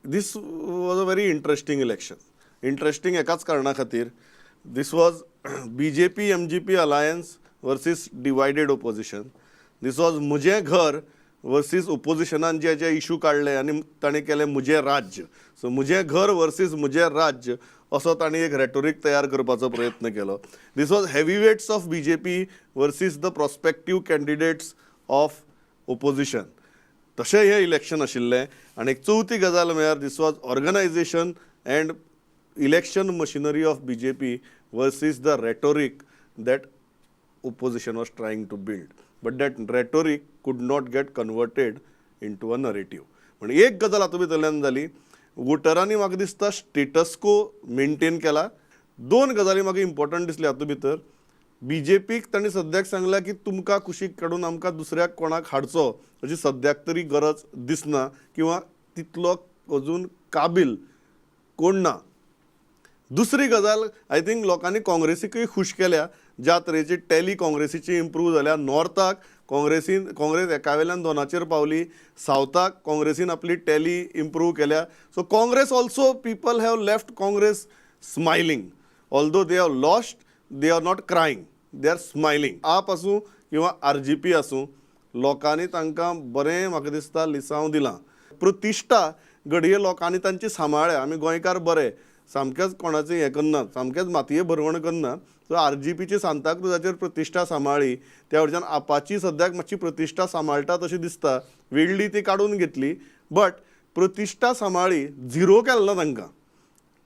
This was a very interesting election. Interesting एकाच कारणा खातीर, this was BJP MGP alliance versus divided opposition. This was म्हजें घर versus ओपोजिशनान जे जे issue काडले आनी ताणें केलें म्हजें राज्य. सो म्हजें घर वर्सीस म्हजें राज्य असो तांणी एक रेटोरीक तयार करपाचो प्रयत्न केलो. This was heavyweights of BJP versus the prospective candidates of opposition. तशें हें इलेक्शन आशिल्लें. आनी एक चवथी गजाल म्हळ्यार, this was organisation and election machinery of BJP versus the rhetoric that opposition was trying to build, but that rhetoric could not get converted into a narrative. पण एक गजाल हातूंत भितरल्यान जाली, वोटरांनी म्हाका दिसता स्टेटस को मेंटेन केला. दोन गजाली म्हाका इम्पॉर्टंट दिसली हातूंत भितर. बीजेपीक तांणी सद्याक सांगलां की तुमकां कुशीक काडून आमकां दुसऱ्याक कोणाक हाडचो अशी सद्याक तरी गरज दिसना किंवा तितलो अजून काबील कोण ना. दुसरी गजाल, I think लोकांनी काँग्रेसीकूय खूश केल्या. ज्या तरेची टॅली काँग्रेसीची इम्प्रूव जाल्या, नॉर्थाक काँग्रेसीन, काँग्रेस एका वेल्यान दोनाचेर पावली, सावथाक काँग्रेसीन आपली टॅली इम्प्रूव केल्या. So Congress also, people have left Congress smiling. Although they have lost, they are not crying, they are smiling. आप आसूं किंवा आरजीपी आसूं, लोकांनी तांकां बरें म्हाका दिसता लिसांव दिलां. प्रतिश्ठा घडये लोकांनी तांची सांबाळ्ळ्या. आमी गोंयकार बरे, सामकेंच कोणाचें हें करनात, सामकेंच मातये भरवण करनात. सो आरजीपीची सांताक्रुजाचेर प्रतिश्ठा सांबाळ्ळी, त्या वटच्यान आपाची सद्याक मातशी प्रतिश्ठा सांबाळटा तशी दिसता. वेडली ती काडून घेतली, बट प्रतिश्ठा सांबाळ्ळी, झिरो केलो ना तांकां.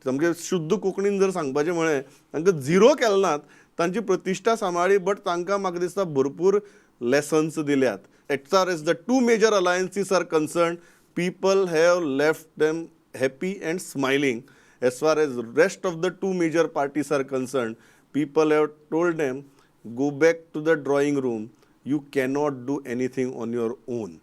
सामकें शुद्ध कोंकणीन जर सांगपाचें म्हळें, तांकां झिरो केले नात, तांची प्रतिश्ठा सांबाळ्ळी, बट तांकां म्हाका दिसता भरपूर लेसन्स दिल्यात. As far as the two major alliances are concerned, people have left them happy and smiling. As far as rest of the two major parties are concerned, people have told them, "Go back to the drawing room. You cannot do anything on your own."